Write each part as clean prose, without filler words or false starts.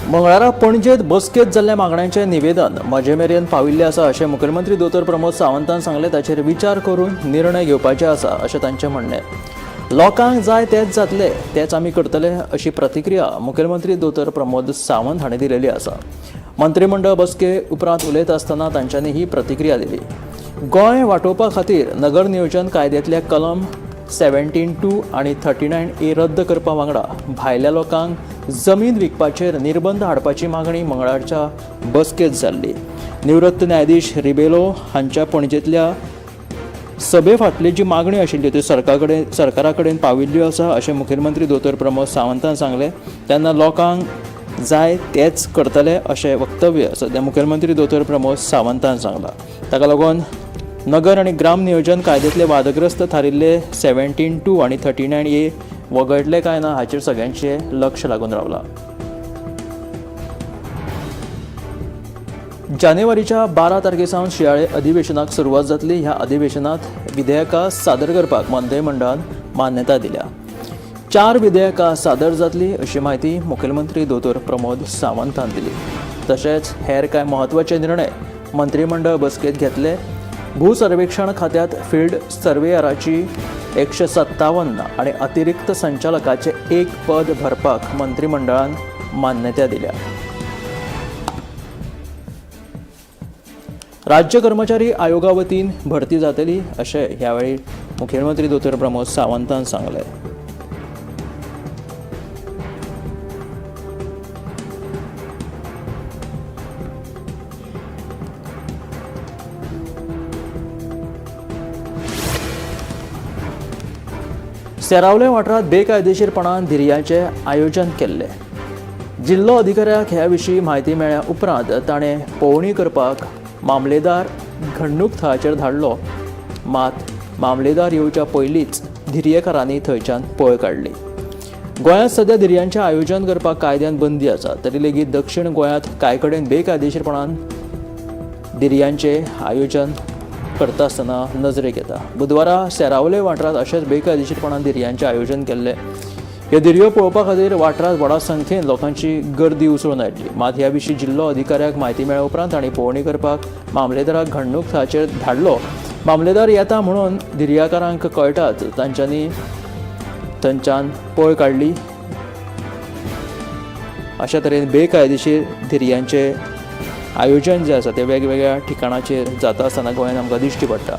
मंगळारा पणजेत बसकेत जाल्ल्या मागण्यांचें निवेदन म्हजे मेरेन पाविल्लें आसा अशें मुखेलमंत्री दोतोर प्रमोद सावंतान सांगलें. ताचेर विचार करून निर्णय घेवपाचे आसा अशें तांचें म्हणणें. लोकांक जाय तेच जातले, तेच आमी करतले अशी प्रतिक्रिया मुखेलमंत्री दोतोर प्रमोद सावंत हांणी दिलेली आसा. मंत्रीमंडळ बसके उपरांत उलयता आसतना तांच्यांनी ही प्रतिक्रिया दिली. गोंय वाटोवपा खातीर नगर नियोजन कायद्यांतल्या कलम 17(2) आनी 39A रद्द करपा वांगडा भायल्या लोकांक जमीन विकपाचेर निर्बंध हाडपाची मागणी मंगळारच्या बसकेत जाल्ली. निवृत्त न्यायाधीश रिबेलो हांच्या पणजेंतल्या सभे फाटली जी मागणी आशिल्ली ती सरकारा कडेन पाविल्ल्यो आसा अशें मुखेलमंत्री दोतोर प्रमोद सावंतान सांगलें. तेन्ना लोकांक जाय तेच करतले अशें वक्तव्य सद्या मुखेलमंत्री दोतोर प्रमोद सावंतान सांगलां. ताका लागून नगर आनी ग्राम नियोजन कायद्यांतले वादग्रस्त थारिल्ले 17(2) आनी 39A वगळटले काय ना हाचेर सगळ्यांचें लक्ष लागून रावलां. जानेवारीच्या 12 तारखे सावन शियाळे अधिवेशनाक सुरवात जातली. ह्या अधिवेशनात विधेयकां सादर करपाक मंत्रीमंडळान मान्यता दिल्या. 4 विधेयकां सादर जातली अशी म्हायती मुखेलमंत्री दोतोर प्रमोद सावंतान दिली. तशेंच हेर कांय म्हत्वाचे निर्णय मंत्रीमंडळ बसकेंत घेतले. भूसर्वेक्षण खात्यांत फिल्ड सर्वेयराची 157 आनी अतिरिक्त संचालकाचें 1 पद भरपाक मंत्रीमंडळान मान्यता दिल्या. राज्य कर्मचारी आयोगा वतीन भरती जातली अशें ह्या वेळी मुखेलमंत्री दोतोर प्रमोद सावंतान सांगलें. सेरावले वाठारांत बेकायदेशीरपणान धिरयांचें आयोजन केल्लें. जिल्लो अधिकाऱ्याक ह्या विशीं म्हायती मेळ्ळ्या उपरांत ताणें पळोवणी करपाक मामलेदार घडणूक थळाचेर धाडलो. मात मामलेदार येवच्या पयलींच धिरयेकारांनी थंयच्यान पळ काडली. गोंयांत सद्या धिरयांचें आयोजन करपाक कायद्यान बंदी आसा, तरी लेगीत दक्षीण गोंयांत कांय कडेन बेकायदेशीरपणान धिरयांचें आयोजन करता आसतना नजरेक येता. बुधवारा सेरावले वाठारांत अशेंच बेकायदेशीरपणान धिरयांचें आयोजन केल्लें. ह्यो धिरयो पळोवपा खातीर वाठारांत व्हडा संख्येन लोकांची गर्दी उसळून आयिल्ली. मात ह्या विशीं जिल्लो अधिकाऱ्याक म्हायती मेळ्ळ्या उपरांत तांणी पळोवणी करपाक मामलेदाराक घडणूक थळाचेर धाडलो. मामलेदार येता म्हणून धिरयाकारांक कळटाच तांच्यांनी थंयच्यान पळ काडली. अशा तरेन बेकायदेशीर धिरयांचें आयोजन जें आसा तें वेगवेगळ्या ठिकाणाचेर जाता आसतना गोंयांत आमकां दिश्टी पडटा.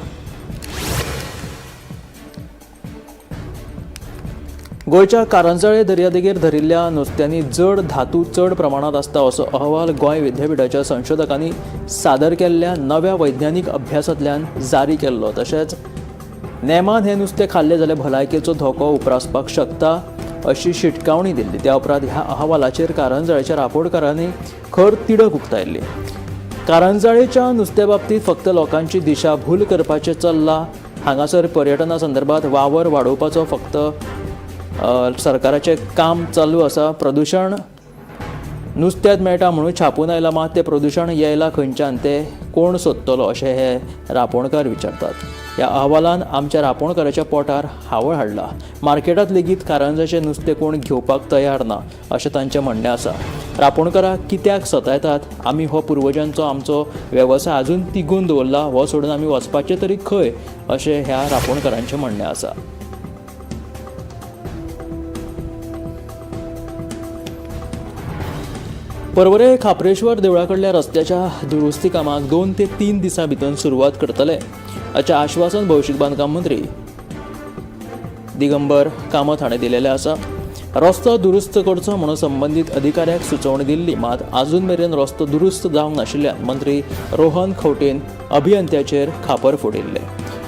गोंयच्या कारंजळे दर्यादेगेर धरिल्ल्या नुस्त्यांनी जड धातू चड प्रमाणांत आसता असो अहवाल गोंय विद्यापिठाच्या संशोधकांनी सादर केल्ल्या नव्या वैज्ञानीक अभ्यासांतल्यान जारी केल्लो. तशेंच नेमान हें नुस्तें खाल्लें जाल्यार भलायकेचो धोको उप्रासपाक शकता अशी शिटकावणी दिल्ली. त्या उपरांत ह्या अहवालाचेर कारंजळेच्या रापोणकारांनी खर तिडक उक्तायल्ली. कारंजाळेच्या नुस्त्या बाबतींत फक्त लोकांची दिशाभूल करपाचें चल्लां. हांगासर पर्यटना संदर्भात वावर वाडोवपाचो फक्त सरकाराचें काम चालू आसा. प्रदुशण नुस्त्यांत मेळटा म्हणून छापून आयलां, मात तें प्रदुशण येयलां खंयच्यान तें कोण सोदतलो अशें हे रापोणकार विचारतात. ह्या अहवालान आमच्या रापोणकाराच्या पोटार हावळ हाडला. मार्केटांत लेगीत कारंजाचें नुस्तें कोण घेवपाक तयार ना अशें तांचें म्हणणें आसा. रापोणकाराक कित्याक सतायतात? आमी हो पुर्वजांचो आमचो वेवसाय आजून तिगून दवरला, हो सोडून आमी वचपाचें तरी खंय अशें ह्या रापोणकारांचें म्हणणें आसा. पर्वरे खाप्रेश्वर देवळा कडल्या रस्त्याच्या दुरुस्ती कामाक 2 ते 3 दिसां भितर सुरवात करतले अशें आश्वासन भौशीक बांदकाम मंत्री दिगंबर कामत हाणें दिलेलें आसा. रस्तो दुरुस्त करचो म्हणून संबंदीत अधिकाऱ्याक सुचोवणी दिल्ली, मात आजून मेरेन रस्तो दुरुस्त जावंक नाशिल्ल्यान मंत्री रोहन खंवटेन अभियंत्याचेर खापर फोडिल्लें.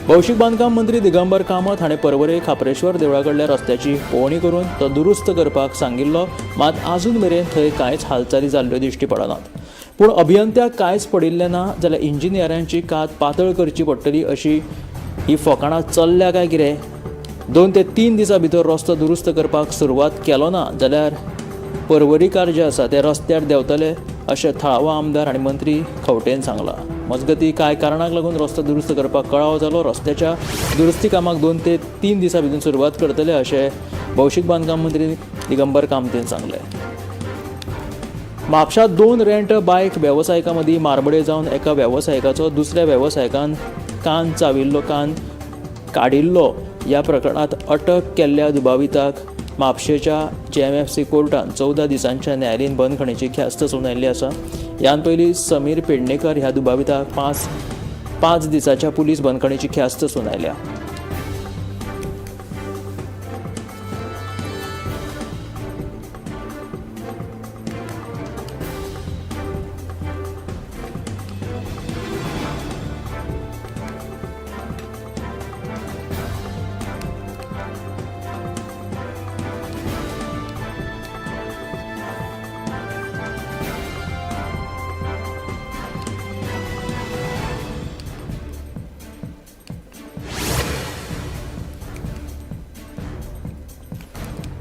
भौशीक बांदकाम मंत्री दिगंबर कामत हाणें पर्वरे खाप्रेश्वर देवळा कडल्या रस्त्याची पळोवणी करून तो दुरुस्त करपाक सांगिल्लो, मात आजून मेरेन थंय कांयच हालचाली जाल्ल्यो दिश्टी पडनात. पूण अभियंत्याक कांयच पडिल्लें ना जाल्यार इंजिनियरांची कात पातळ करची पडटली अशी ही फोकाणां चल्ल्या काय कितें? 2 ते 3 दिसां भितर रस्तो दुरुस्त करपाक सुरवात केलो ना जाल्यार पर्वरीकार जे आसा ते रस्त्यार देंवतले अशें थळावो आमदार आनी मंत्री खंवटेन सांगलां. मजगतीं कांय कारणाक लागून रस्तो दुरुस्त करपाक कळाव जालो. रस्त्याच्या दुरुस्ती कामाक 2 ते 3 दिसां भितर सुरवात करतले अशें भौशीक बांदकाम मंत्री दिगंबर कामतीन सांगलें. म्हापशां 2 रेंट बायक वेवसायिकां मदीं मारबडय जावन एका वेवसायिकाचो दुसऱ्या वेवसायिकान कान चाविल्लो, कान काडिल्लो. ह्या प्रकरणांत अटक केल्ल्या दुबाविताक म्हापशेच्या JMFC कोर्टान 14 दिसांच्या न्यायालयीन बंदखणीची ख्यास्त सुनायिल्ली आसा. ह्यान पयलीं समीर पेडणेकर ह्या दुबाविताक 5 दिसांच्या पुलीस बंदखणीची ख्यास्त सुनायल्या.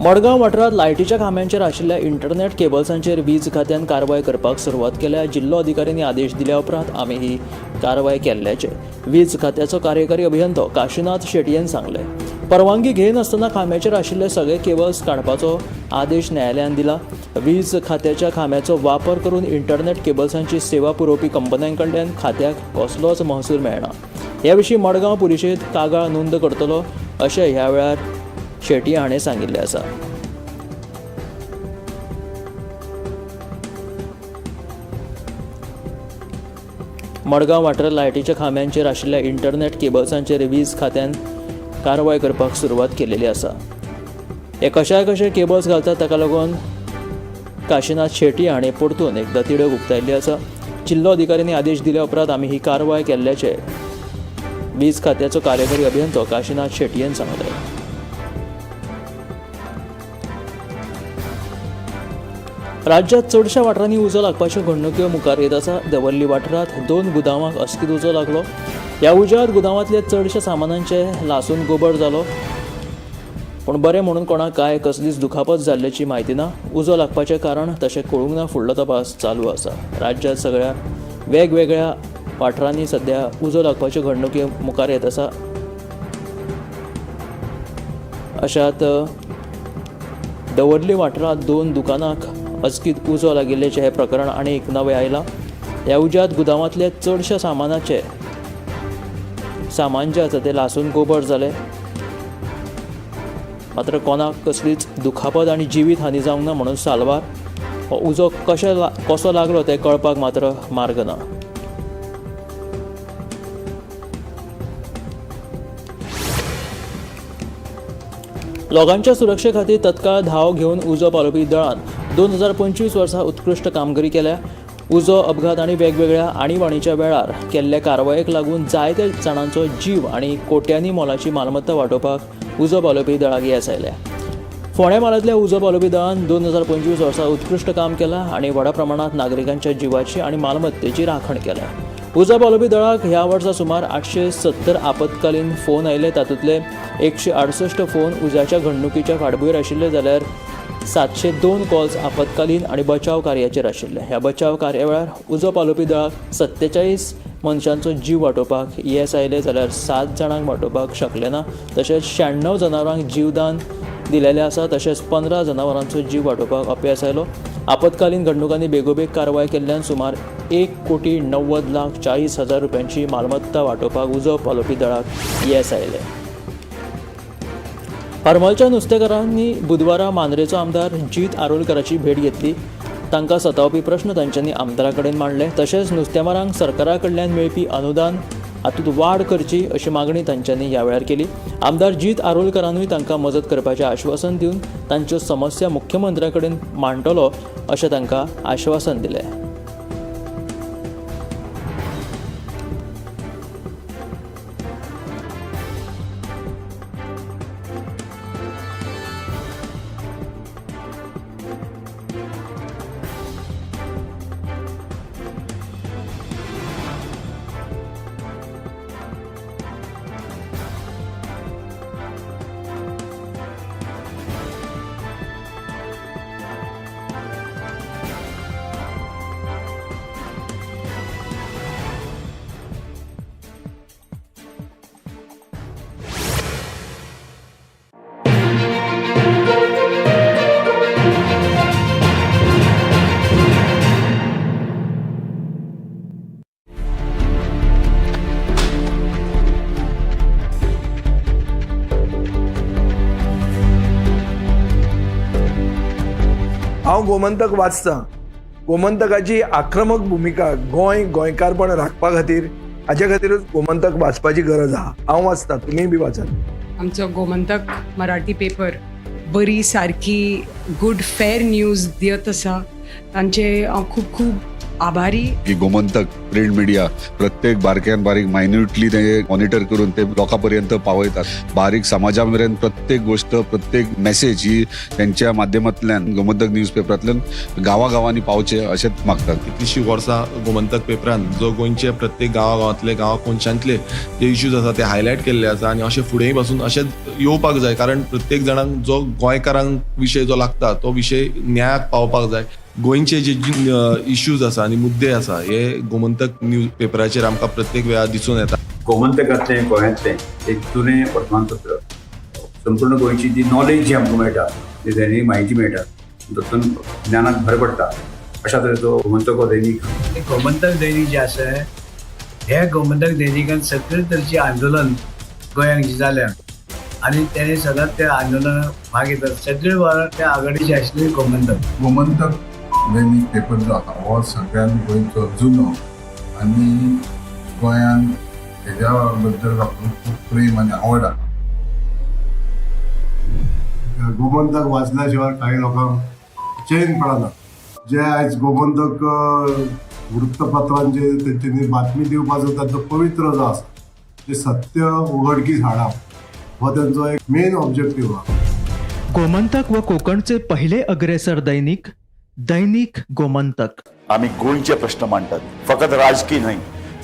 मडगांव वाठारांत लायटीच्या खांब्यांचेर आशिल्ल्या इंटरनेट केबल्सांचेर वीज खात्यान कारवाय करपाक सुरवात केल्या. जिल्लो अधिकाऱ्यांनी आदेश दिल्या उपरांत आमी ही कारवाय केल्ल्याचें वीज खात्याचो कार्यकारी अभियंतो काशीनाथ शेटयेन सांगलें. परवानगी घेयनासतना खांब्याचेर आशिल्ले सगळे केबल्स काडपाचो आदेश न्यायालयान दिला. वीज खात्याच्या खांब्याचो वापर करून इंटरनेट केबल्सांची सेवा पुरोवपी कंपन्यां कडल्यान खात्याक कसलोच महसूल मेळना. ह्या विशीं मडगांव पुलिशेंत कागाळ नोंद करतलो अशें ह्या वेळार शेटी हाणें सांगिल्लें आसा. मडगांव वाठारांत लायटीच्या खांब्यांचेर आशिल्ल्या इंटरनेट केबल्सांचेर वीज खात्यान कारवाय करपाक सुरवात केलेली आसा. हे कशाय कशे केबल्स घालतात ताका लागून काशीनाथ शेटी हाणें परतून एकदां तिडक उक्तायल्ली आसा. जिल्लो अधिकाऱ्यांनी आदेश दिल्या उपरांत आमी ही कारवाय केल्ल्याचें वीज खात्याचो कार्यकारी अभियंतो काशीनाथ शेटयेन सांगलें. राज्यांत चडश्या वाठारांनी उजो लागपाच्यो घडणुक्यो मुखार येत आसा. दवर्ली वाठारांत 2 गुदांवांक अचकीत उजो लागलो. ह्या उज्यांत गुदांवांतल्या चडश्या सामानांचे लासून गोबर जालो, पूण बरें म्हणून कोणाक काय कसलीच दुखापत जाल्ल्याची म्हायती ना. उजो लागपाचें कारण तशें कळूंक ना. फुडलो तपास चालू आसा. राज्यांत सगळ्या वेगवेगळ्या वाठारांनी सद्या उजो लागपाच्यो घडणुक्यो मुखार येत आसा. अशात दवर्ली वाठारांत 2 दुकानांक अचकीत उजो लागिल्ल्याचें हें प्रकरण आनी एक नवें आयलां. ह्या उज्यांत गुदांवांतल्या चडश्या सामानाचें सामान जें आसा तें लासून गोबर जालें. मात्र कोणाक कसलीच दुखापत आनी जिवीत हानी जावंक ना म्हणून साल्वार. हो उजो कसो लागलो तें कळपाक मात्र मार्ग ना. लोकांच्या सुरक्षे खातीर तत्काळ धाव घेवन उजो पालोवपी दळान 2025 वर्सा उत्कृश्ट कामगिरी केल्या. उजो अपघात आनी वेगवेगळ्या आणीबाणीच्या वेळार केल्ल्या कारवायेक लागून जायत्या जाणांचो जीव आनी कोट्यांनी मोलाची मालमत्ता वाटोवपाक उजो पालोवपी दळाक येस आयल्या. फोंड्या म्हालांतल्या उजो पालोवपी दळान 2025 वर्सा उत्कृश्ट काम केलां आनी व्हडा प्रमाणांत नागरिकांच्या जिवाची आनी मालमत्तेची राखण केल्या. उजो पालोवपी दळाक ह्या वर्सा सुमार 870 आपत्कालीन फोन आयले. तातूंतले 168 फोन उज्याच्या घडणुकीच्या फाटभूंयेर आशिल्ले, जाल्यार 702 कॉल्स आपत्कालीन आनी बचाव कार्याचेर आशिल्ले. ह्या बचाव कार्या वेळार उजो पालोवपी दळाक 47 मनशांचो जीव वाटोवपाक येस आयलें, जाल्यार 7 जाणांक वाटोवपाक शकले ना. तशेंच 96 जनावरांक जीवदान दिलेलें आसा. तशेंच 15 जनावरांचो जीव वाटोवपाक अपेस आयलो. आपत्कालीन घडणुकांनी बेगोबेग कारवाय केल्ल्यान सुमार 1,90,40,000 रुपयांची मालमत्ता वाटोवपाक उजो पालोवपी दळाक येस आयलें. हरमलच्या नुस्तेकारांनी बुधवारा मांद्रेचो आमदार जीत आरोलकराची भेट घेतली. तांकां सतावपी प्रश्न तांच्यांनी आमदारा कडेन मांडले. तशेंच नुस्तेमारांक सरकारा कडल्यान मेळपी अनुदान हातूंत वाड करची अशी मागणी तांच्यांनी ह्या वेळार केली. आमदार जीत आरोलकरानूय तांकां मजत करपाचें आश्वासन दिवन तांच्यो समस्या मुख्यमंत्र्या कडेन मांडटलो अशें तांकां आश्वासन दिलें. हांव गोमंतक वाचतां. गोमंतकाची आक्रमक भुमिका गोंय गोंयकारपण राखपा खातीर, हाजे खातीरूच गोमंतक वाचपाची गरज आहा. हांव वाचतां, तुमीय बी वाचात. आमचो गोमंतक मराठी पेपर बरी सारकी गुड फेर न्यूज दियत आसा, तांचे हांव खूब खूब आभारी. की गोमंतक प्रिंट मिडिया प्रत्येक बारक्यान बारीक मायन्युटली ते मॉनिटर करून ते लोकां पर्यंत पावयतात. बारीक समाजा मेरेन प्रत्येक गोष्ट, प्रत्येक मेसेज ही त्यांच्या माध्यमांतल्यान गोमंतक न्यूज पेपरांतल्यान गांवागांवांनी पावचे अशेंच मागतात. कितलीशीं वर्सां गोमंतक पेपरान जो गोंयचे प्रत्येक गांवागांवांतले, गांवा कोनशांतले जे इश्यूज आसा ते हायलायट केल्ले आसा आनी अशें फुडेंय पासून अशेंच येवपाक जाय, कारण प्रत्येक जाणांक जो गोंयकारांक विशय जो लागता तो विशय न्यायाक पावपाक जाय. गोंयचे जे इश्यूज आसा आनी मुद्दे आसा हे गोमंतक न्यूज पेपराचेर आमकां प्रत्येक वेळार दिसून येता. गोमंतकांतलें गोंयांतलें एक जुनें वर्तमानपत्र, संपूर्ण गोंयची जी नॉलेज जी आमकां मेळटा, जी दैनीक म्हायती मेळटा, तातूंत ज्ञानाक भर पडटा. अशा तरेचो गोमंतक हो दैनीक. गोमंतक दैनीक जें आसा, हे गोमंतक दैनिकान सगळे तरेचें आंदोलन गोंयांत जी जाल्या आनी तेणे सदांच त्या आंदोलनात भाग घेतात. सगळे वेळार त्या आघाडीचे आशिल्ले गोमंतक. गोमंतक दैनीक पेपर जो आसा हो सगळ्यान गोंयचो जुनो आनी गोंयान हेज्या बद्दल लोकांक खूब प्रेम आनी आवड आसा. गोमंतक वाचल्या शिवाय काही लोकांक चैन पडना. जे आयज गोमंतक वृत्तपत्रांचे तेंच्यांनी बातमी दिवपाचो तांचो पवित्र जो आसा, जे सत्य उघडकीस हाडप हो तेंचो एक मेन ऑब्जेक्टीव आहा. गोमंतक व कोकणचे पहिले अग्रेसर दैनिक, दैनिक गोमंतक. आमी गोंयचे प्रश्न मांडटात, फकत राजकी न्हय,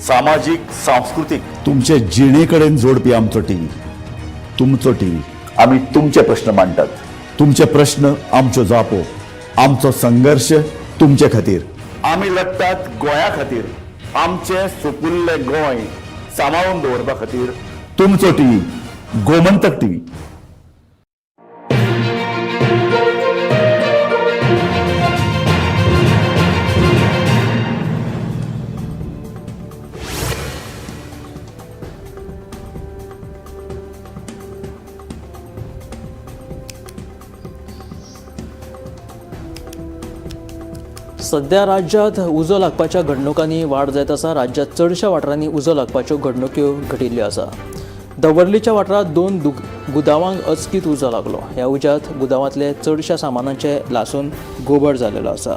सामाजीक, सांस्कृतीक. तुमचे जिणे कडेन जोडपी आमचो टीव्ही, तुमचो टीव्ही. आमी तुमचे प्रश्न मांडटात, तुमचे प्रश्न आमच्यो जापो, आमचो संघर्श तुमचे खातीर. आमी लडटात गोंया खातीर, आमचें सुपुल्लें गोंय सांबाळून दवरपा खातीर. तुमचो टीव्ही, गोमंतक टीव्ही. सध्या राज्यांत उजो लागपाच्या घडणुकांनी वाड जायत आसा. राज्यांत चडश्या वाठारांनी उजो लागपाच्यो घडणुक्यो घडिल्ल्यो आसा. दवर्लीच्या वाठारांत 2 गुदावांक अचकीत उजो लागलो. ह्या उज्यांत गुदावांतले चडश्या सामानाचे लासून गोबर जाल्लो आसा.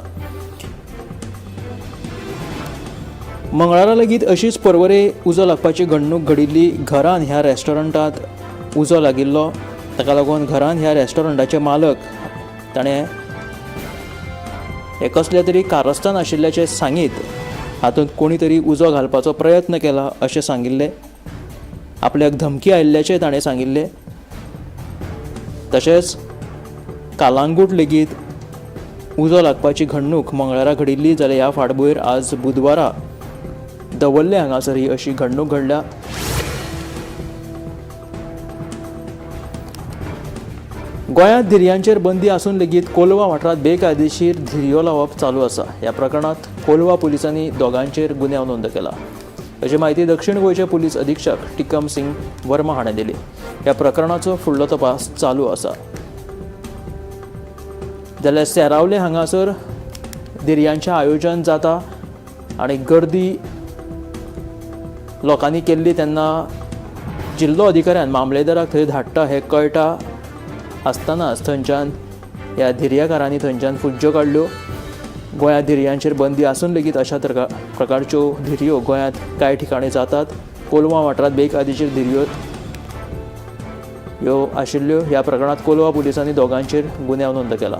मंगळारा लेगीत अशीच पर्वरे उजो लागपाची घडणूक घडिल्ली. घरान ह्या रेस्टॉरंटांत उजो लागिल्लो. ताका लागून घरान ह्या रेस्टॉरंटाचे मालक ताणें हे कसले तरी कारस्थान आशिल्ल्याचें सांगीत हातूंत कोणी तरी उजो घालपाचो प्रयत्न केला अशें सांगिल्लें. आपल्याक धमकी आयिल्ल्याचें ताणें सांगिल्लें. तशेंच कालांगूट लेगीत उजो लागपाची घडणूक मंगळारा घडिल्ली. जाल्यार ह्या फाटभूंयेर आज बुधवारा दवर्ले हांगासर ही अशी घडणूक घडल्या. गोंयांत धिरयांचेर बंदी आसून लेगीत कोलवा वाठारांत बेकायदेशीर धिरयो लावप चालू आसा. ह्या प्रकरणांत कोलवा पुलिसांनी दोगांचेर गुन्यांव नोंद केला अशी म्हायती दक्षिण गोंयचे पुलीस अधीक्षक टिकम सिंग वर्मा हाणें दिली. ह्या प्रकरणाचो फुडलो तपास चालू आसा. जाल्यार सेरावले हांगासर धिरयांचें आयोजन जाता आनी गर्दी लोकांनी केल्ली तेन्ना जिल्लो अधिकाऱ्यान मामलेदाराक थंय धाडटा हें कळटा आसतनाच थंयच्यान ह्या धिरयाकारांनी थंयच्यान फुज्ज्यो काडल्यो. गोंयांत धिरयांचेर बंदी आसून लेगीत अशा प्रकारच्यो धिरयो गोंयांत कांय ठिकाणी जातात. कोलवा वाठारांत बेकायदेशीर धिरयो ह्यो आशिल्ल्यो. ह्या प्रकरणांत कोलवा पुलिसांनी दोगांचेर गुन्यांव नोंद केला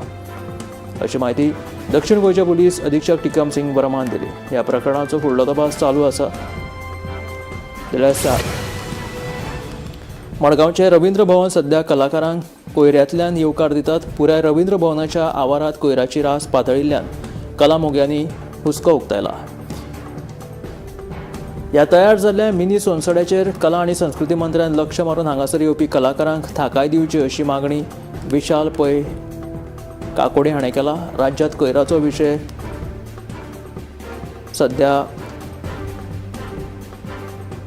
अशी म्हायती दक्षिण गोंयचे पुलीस अधीक्षक टिकम सिंग वर्मान दिली. ह्या प्रकरणाचो फुडलो तपास चालू आसा. जाल्यार मडगांवचें रवींद्र भवन सध्या कलाकारांक कोयऱ्यांतल्यान येवकार दितात. पुराय रवींद्र भवनाच्या आवारांत कोयराची रास पातळिल्ल्यान कलामोग्यांनी हुस्को उक्तायला. ह्या तयार जाल्ल्या मिनी सोनसड्याचेर कला आनी संस्कृती मंत्र्यान लक्ष मारून हांगासर येवपी कलाकारांक थाकाय दिवची अशी मागणी विशाल पै काकोडे हाणें केला. राज्यांत कोयराचो विशय सध्या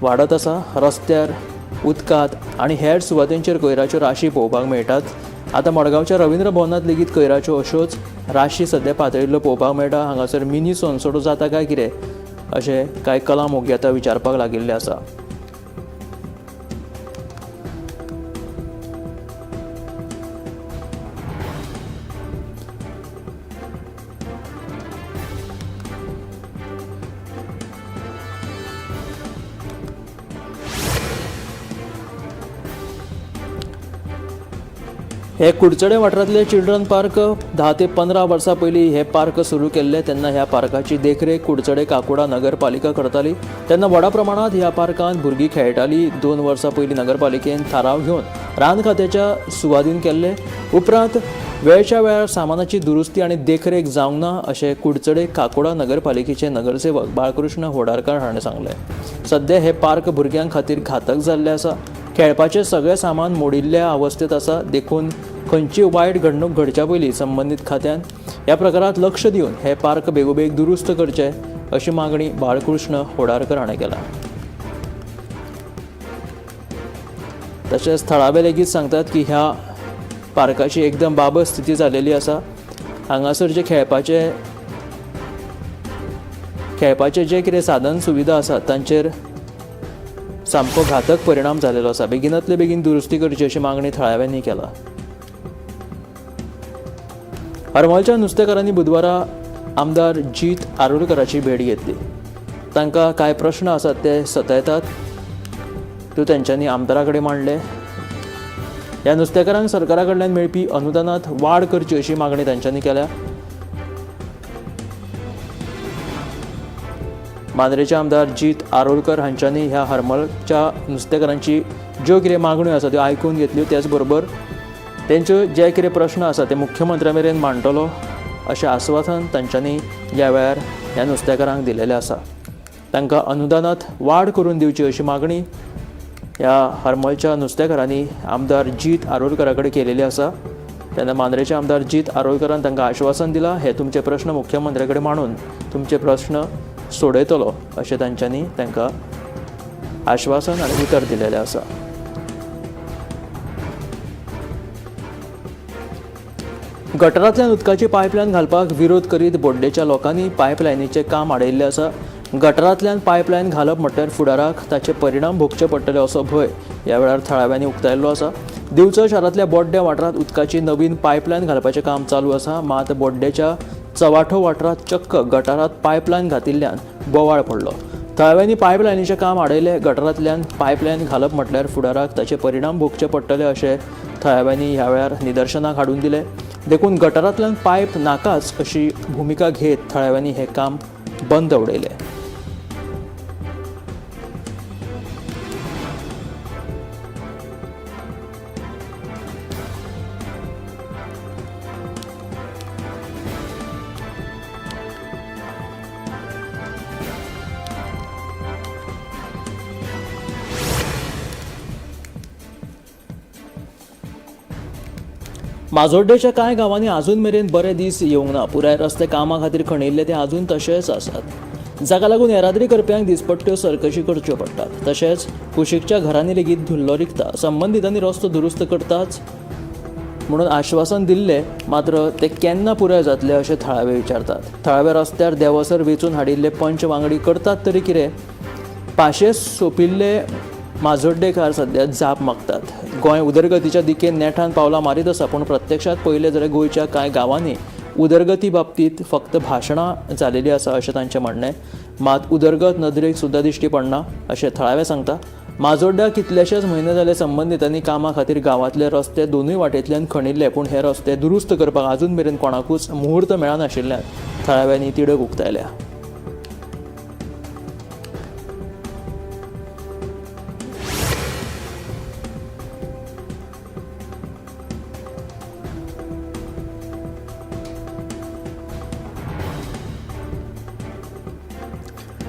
वाडत आसा. रस्त्यार उदकांत आनी हेर सुवातेंचेर कोयराच्यो राशी पळोवपाक मेळटात. आतां मडगांवच्या रवींद्र भवनांत लेगीत कोयराच्यो अश्योच राशी सद्या पातळिल्ल्यो पळोवपाक मेळटा. हांगासर मिनी सोनसोडो जाता काय कितें अशें कांय कला मोगी आतां विचारपाक लागिल्ले आसा. हे कुडचडे वाठारांतले चिल्ड्रन पार्क 10 ते 15 वर्सां पयलीं हे पार्क सुरू केल्ले तेन्ना ह्या पार्काची देखरेख कुडचडे काकोडा नगरपालिका करताली. तेन्ना व्हडा प्रमाणांत ह्या पार्कांत भुरगीं खेळटाली. 2 वर्सां पयलीं नगरपालिकेन थाराव घेवन रान खात्याच्या सुवादीन केल्ले. उपरांत वेळच्या वेळार सामानाची दुरुस्ती आनी देखरेख जावंक ना अशें कुडचडे काकोडा नगरपालिकेचे नगरसेवक बाळकृष्ण होडारकार हाणें सांगलें. सद्या हे पार्क भुरग्यां खातीर घातक जाल्लें आसा. खेळपाचें सगळें सामान मोडिल्ल्या अवस्थेंत आसा. देखून खंयची वायट घडणूक घडच्या पयलीं संबंदीत खात्यान ह्या प्रकारांत लक्ष दिवन हे पार्क बेगोबेग दुरुस्त करचे अशी मागणी बाळकृष्ण होडारकर हाणें केला. तशेंच थळावे लेगीत सांगतात की ह्या पार्काची एकदम बाबत स्थिती जालेली आसा. हांगासर जे खेळपाचे जे कितें साधन सुविधा आसात तांचेर सामको घातक परिणाम जालेलो आसा. बेगिनातले बेगीन दुरुस्ती करची अशी मागणी थळाव्यांनी केला. हरमलच्या नुस्तेकारांनी बुधवारा आमदार जीत आरोलकराची भेट घेतली. तांकां कांय प्रश्न आसात ते सतायतात त्यो तेंच्यांनी आमदारा कडेन मांडले. ह्या नुस्तेकारांक सरकारा कडल्यान मेळपी अनुदानांत वाड करची अशी मागणी तांच्यांनी केल्या. मांद्रेचे आमदार जीत आरोलकर हांच्यांनी ह्या हरमलच्या नुस्तेकारांची ज्यो कितें मागण्यो आसा त्यो आयकून घेतल्यो. त्याच बरोबर तेंच्यो जे कितें प्रश्न आसा ते मुख्यमंत्र्या मेरेन मांडटलो अशें आस्वासन तांच्यांनी ह्या वेळार ह्या नुस्तेकारांक दिलेलें आसा. तांकां अनुदानांत वाड करून दिवची अशी मागणी ह्या हरमलच्या नुस्तेकारांनी आमदार जीत आरोलकरा कडेन केलेली आसा. तेन्ना मांद्रेचे आमदार जीत आरोलकरान तांकां आश्वासन दिलां, हे तुमचे प्रश्न मुख्यमंत्र्या कडेन मांडून तुमचे प्रश्न सोडयतलो अशें तांच्यांनी तांकां आश्वासन आनी उतर दिलेलें आसा. गटरांतल्यान उदकाची पायपलायन घालपाक विरोध करीत बोड्डेच्या लोकांनी पायपलायनीचें काम आडयिल्लें आसा. गटरांतल्यान पायपलायन घालप म्हटल्यार फुडाराक ताचे परिणाम भोगचे पडटले असो भंय ह्या वेळार थळाव्यांनी उक्तायल्लो आसा. दिवचल शारांतल्या बोड्ड्या वाठारांत उदकाची नवीन पायपलायन घालपाचें काम चालू आसा. मात बोड्डेच्या चवाठो वाठारांत चक्क गटारांत पायपलायन घातिल्ल्यान बोवाळ पडलो. थळाव्यांनी पायपलायनीचें काम आडयलें. गटरांतल्यान पायपलायन घालप म्हटल्यार फुडाराक ताचे परिणाम भोगचे पडटले अशें थळाव्यांनी ह्या वेळार निदर्शनाक हाडून दिलें. देखून गटारांतल्यान पायप नाकाच अशी भुमिका घेत थळाव्यांनी हें काम बंद उडयलें. माजोड्डेच्या कांय गांवांनी अजून मेरेन बरे दीस येवंक ना. पुराय रस्ते कामा खातीर खणिल्ले ते अजून तशेच आसात, जाका लागून येरादारी करप्यांक दिसपट्ट्यो सरकशी करच्यो पडटात. तशेंच कुशीकच्या घरांनी लेगीत धुल्लो रिगता. संबंदितांनी रस्तो दुरुस्त करताच म्हणून आश्वासन दिल्लें, मात्र ते केन्ना पुराय जातले अशें थळावे विचारतात. थळाव्या रस्त्यार देवसर वेंचून हाडिल्ले पंच वांगडी करतात तरी कितें? पाशेस सोंपिल्ले माजोड्डेकार सद्या जाप मागतात. गोंय उदरगतीच्या दिकेन नेटान पावलां मारीत आसा, पूण प्रत्यक्षांत पळयलें जाल्यार गोंयच्या कांय गांवांनी उदरगती बाबतींत फक्त भाशणां जालेलीं आसा अशें तांचें म्हणणें. मात उदरगत नदरेक सुद्दां दिश्टी पडना अशें थळावे सांगता. माजोड्ड्या कितलेशेच म्हयने जाले संबंदितांनी कामा खातीर गांवांतले रस्ते दोनूय वाटेंतल्यान खणिल्ले, पूण हे रस्ते दुरुस्त करपाक अजून मेरेन कोणाकूच मुहूर्त मेळनाशिल्ल्यान थळाव्यांनी तिडक उक्तायल्या.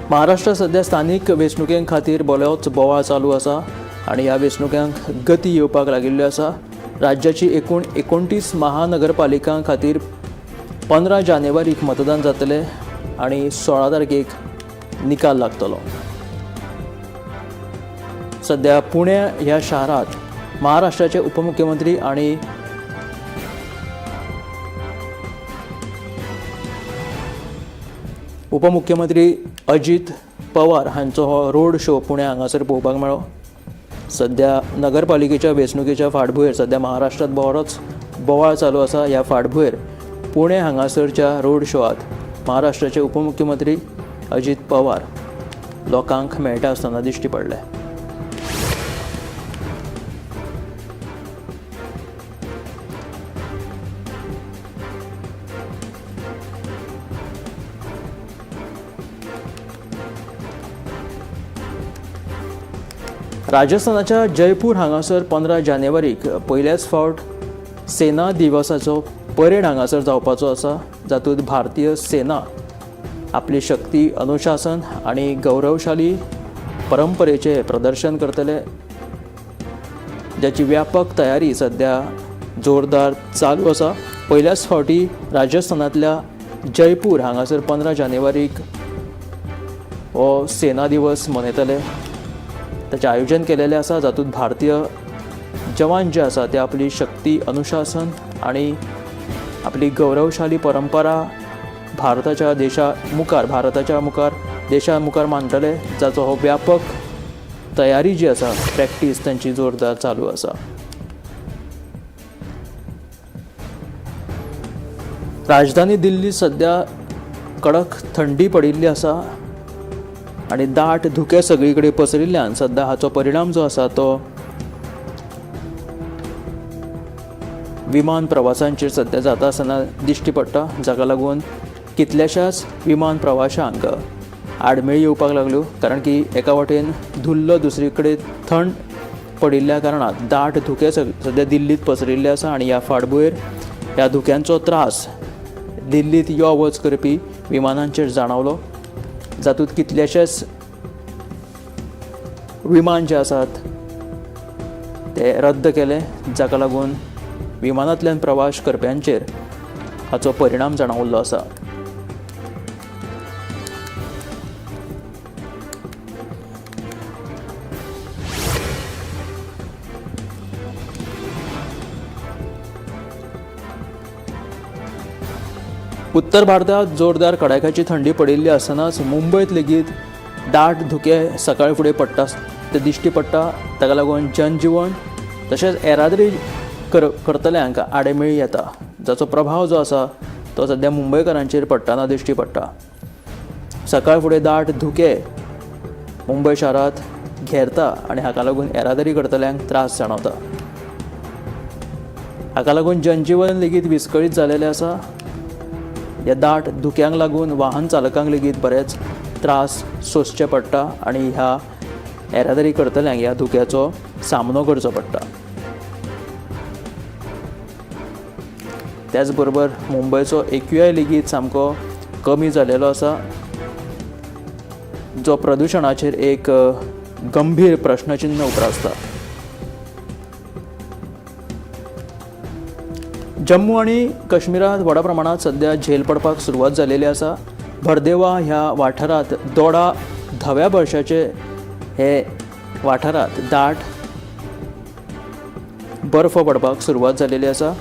महाराष्ट्र सध्या स्थानीक वेंचणुके खातीर बरोच बोवाळ चालू आसा आनी ह्या वेंचणुकांक गती येवपाक लागिल्ली आसा. राज्याची एकूण 29 महानगरपालिकां खातीर 15 जानेवारीक मतदान जातलें आनी 16 तारखेक निकाल लागतलो. सध्या पुणे ह्या शारांत महाराष्ट्राचे उपमुख्यमंत्री आणि उपमुख्यमंत्री अजीत पवार हांचो हो रोड शो पुणे हांगासर पळोवपाक मेळ्ळो. सध्या नगरपालिकेच्या वेंचणुकेच्या फाटभुंयेर सध्या महाराष्ट्रात बरोच बोवाळ चालू आसा. ह्या फाटभुंयेर पुणे हांगासरच्या रोड शोआत महाराष्ट्राचे उपमुख्यमंत्री अजीत पवार लोकांक मेळटा आसतना दिश्टी पडले. राजस्थानाच्या जयपूर हांगासर 15 जानेवारीक पयल्याच फावट सेना दिवसाचो परेड हांगासर जावपाचो आसा, जातूंत भारतीय सेना आपली शक्ती, अनुशासन आनी गौरवशाली परंपरेचें प्रदर्शन करतले, जाची व्यापक तयारी सध्या जोरदार चालू आसा. पयल्याच फावटी राजस्थानांतल्या जयपूर हांगासर 15 जानेवारीक हो सेना दिवस मनयतले. ताचें आयोजन केलेलें आसा, जातूंत भारतीय जवान जे आसा ते आपली शक्ती, अनुशासन आनी आपली गौरवशाली परंपरा भारताच्या देशा मुखार देशा मुखार मांडटले, जाचो हो व्यापक तयारी जी आसा, प्रॅक्टीस तांची जोरदार चालू आसा. राजधानी दिल्ली सध्या कडक थंडी पडिल्ली आसा आनी दाट धुकें सगळी कडेन पसरिल्ल्यान सध्या हाचो परिणाम जो आसा तो विमान प्रवासांचेर सध्या जाता आसतना दिश्टी पडटा, जाका लागून कितल्याशाच विमान प्रवाशांक आडमेळी येवपाक लागल्यो, कारण की एका वटेन धुल्ल, दुसरी कडेन थंड पडिल्ल्या कारणान दाट धुकें सध्या दिल्लींत पसरिल्लें आसा आनी ह्या फाटभुंयेर ह्या धुक्यांचो त्रास दिल्लींत यो वच करपी विमानांचेर जाणवलो, जातूंत कितलेशेच विमान जे आसात ते रद्द केले, जाका लागून विमानांतल्यान प्रवास करप्यांचेर हाचो परिणाम जाणवल्लो आसा. उत्तर भारतांत जोरदार कडाक्याची थंडी पडिल्ली आसतनाच मुंबयत लेगीत दाट धुकें सकाळ फुडें पडटा ते दिश्टी पडटा, ताका लागून जनजिवन तशेंच येरादारी करतल्यांक आडेमेळी येता, जाचो प्रभाव जो आसा तो सध्या मुंबयकारांचेर पडटना दिश्टी पडटा. सकाळ फुडें दाट धुकें मुंबय शारांत घेरता आनी हाका लागून येरादारी करतल्यांक त्रास जाणवता. हाका लागून जनजिवन लेगीत विस्कळीत जालेलें आसा. ह्या दाट धुक्यांक लागून वाहन चालकांक लेगीत बरेच त्रास सोंसचे पडटा आनी ह्या येरादारी करतल्यांक ह्या धुक्याचो सामनो करचो पडटा. त्याच बरोबर मुंबयचो AQI लेगीत सामको कमी जालेलो आसा, जो प्रदुशणाचेर एक गंभीर प्रश्नचिन्न उप्रासता. जम्मू आनी काश्मीरांत व्हडा प्रमाणांत सध्या झेल पडपाक सुरवात जालेली आसा. भरदेवा ह्या वाठारांत दोडा धव्या बर्शाचे हे वाठारांत दाट बर्फ पडपाक सुरवात जालेली आसा.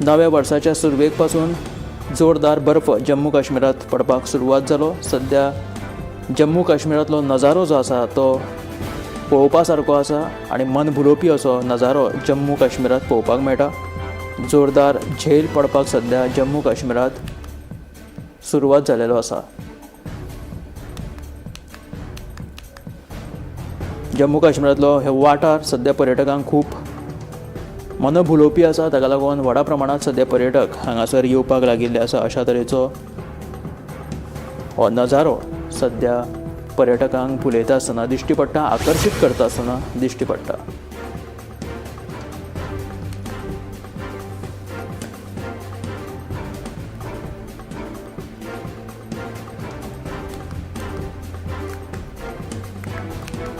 नव्या वर्साच्या सुरवेक पासून जोरदार बर्फ जम्मू काश्मीरांत पडपाक सुरवात जालो. सध्या जम्मू काश्मीरांतलो नजारो जो आसा तो पळोवपा सारको आसा आनी मन भुलोवपी असो नजारो जम्मू काश्मीरांत पळोवपाक मेळटा. जोरदार झेल पडपाक सध्या जम्मू काश्मीरांत सुरवात जालेलो आसा. जम्मू काश्मीरांतलो हे वाठार सध्या पर्यटकांक खूब मन भुलोवपी आसा, ताका लागून व्हडा प्रमाणांत सध्या पर्यटक हांगासर येवपाक लागिल्ले आसा. अशा तरेचो हो नजारो सध्या पर्यटकांक भुलयता आसतना दिश्टी पडटा, आकर्शीत करता आसतना दिश्टी पडटा.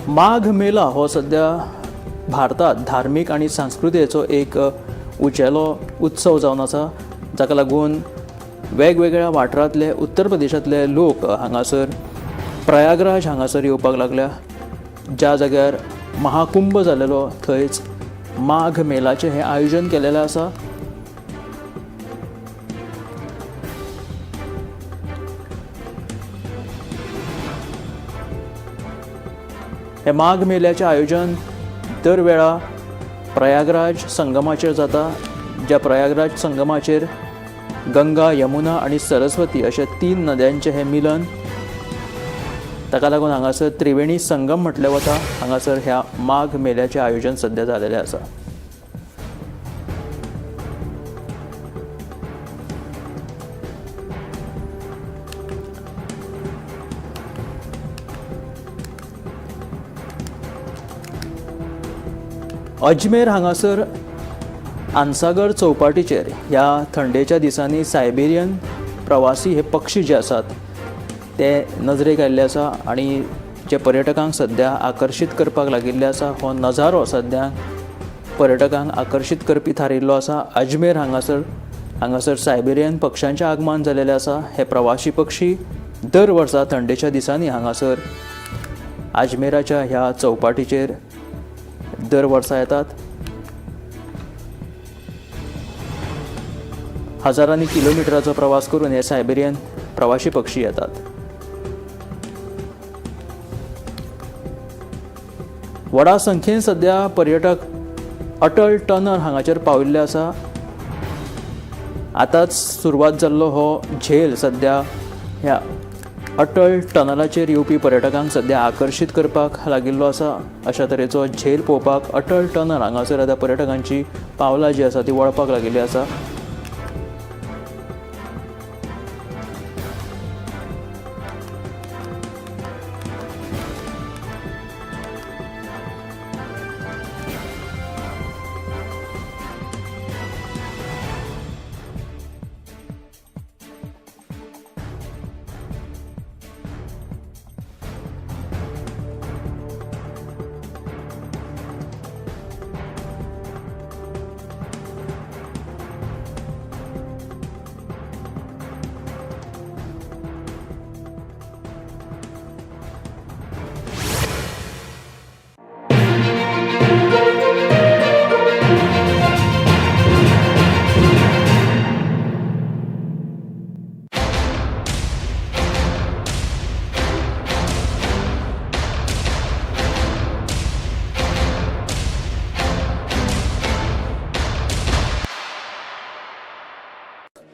माघ मेला हो सध्या भारतांत धार्मीक आनी संस्कृतेचो एक उंचेलो उत्सव जावन आसा, जाका लागून वेगवेगळ्या वाठारांतले उत्तर प्रदेशांतले लोक हांगासर प्रयागराज हांगासर येवपाक लागल्या. ज्या जाग्यार महाकुंभ जालेलो थंयच माघ मेलाचें हें आयोजन केलेलें आसा. हें माघ मेल्याचें आयोजन दर वेळा प्रयागराज संगमाचेर जाता, ज्या प्रयागराज संगमाचेर गंगा, यमुना आनी सरस्वती अशे 3 नद्यांचें हें मिलन. ताका लागून हांगासर त्रिवेणी संगम म्हटलें वता. हांगासर ह्या माघ मेल्याचें आयोजन सद्या जालेलें आसा. अजमेर हांगासर आनसागर चौपाटीचेर ह्या थंडेच्या दिसांनी सायबेरियन प्रवासी हे पक्षी जे आसात ते नजरेक आयिल्ले आसा आनी जे पर्यटकांक सद्या आकर्शीत करपाक लागिल्ले आसा. हो नजारो सद्या पर्यटकांक आकर्शीत करपी थारिल्लो आसा. अजमेर हांगासर सायबेरियन पक्षांचें आगमन जालेलें आसा. हे प्रवासी पक्षी दर वर्सा थंडेच्या दिसांनी हांगासर अजमेराच्या ह्या चौपाटीचेर दर वर्सा येतात. हजारांनी किलोमिटराचो प्रवास करून हे सायबेरियन प्रवासी पक्षी येतात. व्हडा संख्येन सद्या पर्यटक अटल टनल हांगाचेर पाविल्ले आसा. आतांच सुरवात जाल्लो हो झेल सद्या ह्या अटल टनलाचेर येवपी पर्यटकांक सद्या आकर्शीत करपाक लागिल्लो आसा. अशा तरेचो झेल पळोवपाक अटल टनल हांगासर आतां पर्यटकांची पावलां जी आसा ती वळपाक लागिल्ली आसा.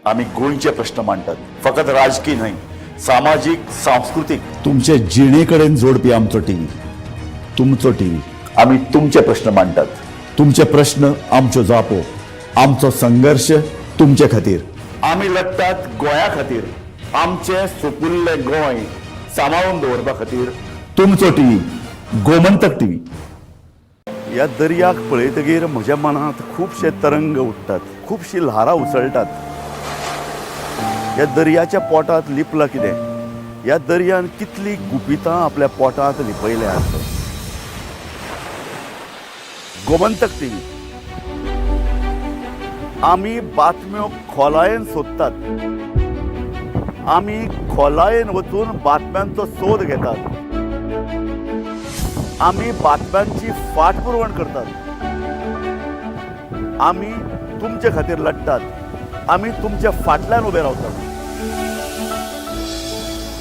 आमी गोंयचे प्रश्न मांडटात, फकत राजकी न्हय, सामाजीक, सांस्कृतीक. तुमचे जिणे कडेन जोडपी आमचो टीव्ही, तुमचो टीव्ही. आमी तुमचे प्रश्न मांडटात, तुमचे प्रश्न आमच्यो जापो, आमचो संघर्श तुमचे खातीर. आमी लढटात गोंया खातीर, आमचें सुपुल्लें गोंय सांबाळून दवरपा खातीर. तुमचो टीव्ही, गोमंतक टीव्ही. ह्या दर्याक पळयतगीर म्हज्या मनांत खुबशे तरंग उठ्ठात, खुबशीं ल्हारां उसळटात. ह्या दर्याच्या पोटांत लिपलां कितें? ह्या दर्यान कितलीं गुपितां आपल्या पोटांत लिपयल्यांत? गोमंतक टीव्ही. आमी बातम्यो खोलायेन सोदतात, आमी खोलायेन वचून बातम्यांचो सोद घेतात, आमी बातम्यांची फाटपुरवण करतात, आमी तुमचे खातीर लढटात, आमी तुमच्या फाटल्यान उबे रावतात.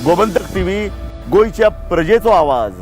गोमंतक टीव्ही, गोंयच्या प्रजेचो आवाज.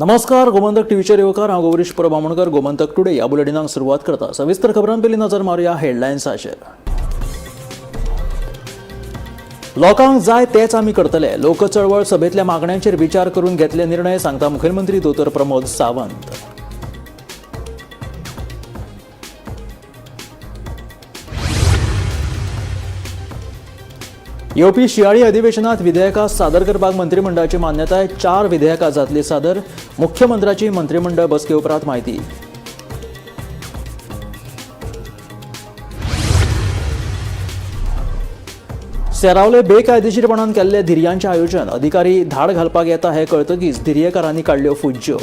नमस्कार, गोमंतक टीव्हीचेर येवकार. हांव गौरीश परब आमोणकर. गोमंतक टुडे ह्या बुलेटिनाक सुरवात करता. सविस्तर खबरां पयलीं नजर मारुया हेडलायन्साचेर. लोकांक जाय तेच आमी करतले. लोकचळवळ सभेंतल्या मागण्यांचेर विचार करून घेतले निर्णय, सांगता मुखेलमंत्री दोतोर प्रमोद सावंत. येवपी शियाळी अधिवेशनात विधेयकां सादर करपाक मंत्रिमंडळाची मान्यताय. चार विधेयकां जातली सादर. मुख्यमंत्र्याची मंत्रिमंडळ बसके उपरांत म्हायती. सेरावले बेकायदेशीरपणान केल्ले धिरयांचें आयोजन. अधिकारी धाड घालपाक येता हें कळतकीच धिरयेकारांनी काडल्यो फुज्ज्यो.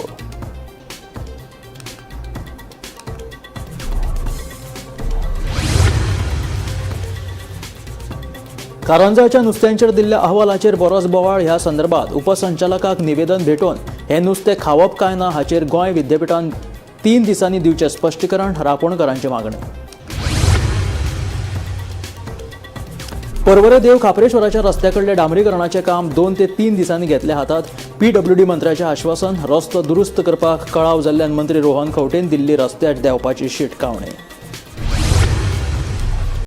कारंजाच्या नुस्त्यांचेर दिल्ल्या अहवालाचेर बरोच बोवाळ. ह्या संदर्भात उपसंचालकाक निवेदन भेटोवन हें नुस्तें खावप काय ना हाचेर गोंय विद्यापिठान 3 दिसांनी दिवचें स्पश्टीकरण, रापोणकारांची मागणी. पर्वरे देव खाप्रेश्वराच्या रस्त्या कडले डांबरीकरणाचें काम 2 ते 3 दिसांनी घेतले हातात. पीडब्ल्यूडी मंत्र्याचें आश्वासन. रस्तो दुरुस्त करपाक कळाव जाल्ल्यान मंत्री रोहन खंवटेन दिल्ली रस्त्यार देंवपाची शिटकावणी.